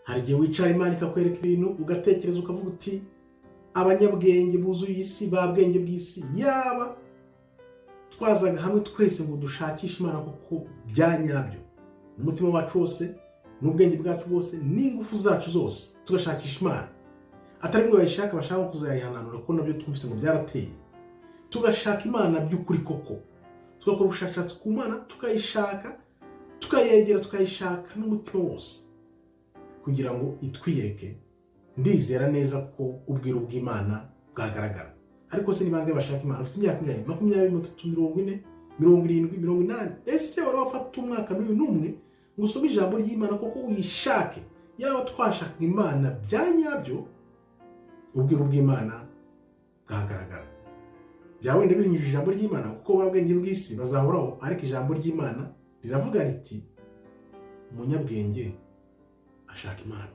Hari igihe wicara, Imana ikakwereka ibintu, ugatekereza ukavuga uti: "Abanyabwenge buzuye isi, ba bwenge bw'isi, yaba twazaga hamwe twese ngo dushakishe Imana koko bya nyabyo, n'umutima wacu wose, n'ubwenge bwacu bwose, n'ingufu zacu zose, tugashakisha Imana, atari mwe bayishaka bashaka kuzayihananura, kuko nabyo twumvise ngo byarateye, tugashaka Imana by'ukuri koko, tugakora ubushakashatsi ku Mana, tukayishaka, tukayegera, tukayishaka n'umutima wose kugira ngo itwiyereke, ndizera neza ko ubwiru bw'Imana bwagaragara." Ariko se ni bangahe bashaka Imana? Ufite imyaka ingahe? 20, 30, 40, 70, 80? Ese wari wafata umwaka n'uyu n'umwe ngo usome ijambo ry'Imana koko uyishake? Yaba twashakaga Imana bya nyabyo, ubwiru bw'Imana bwagaragara. Bya wenda bihinyuje ijambo ry'Imana, kuko ba bwenge bw'isi bazahoraho, ariko ijambo ry'Imana riravuga riti: "Umunyabwenge ashaka Imana."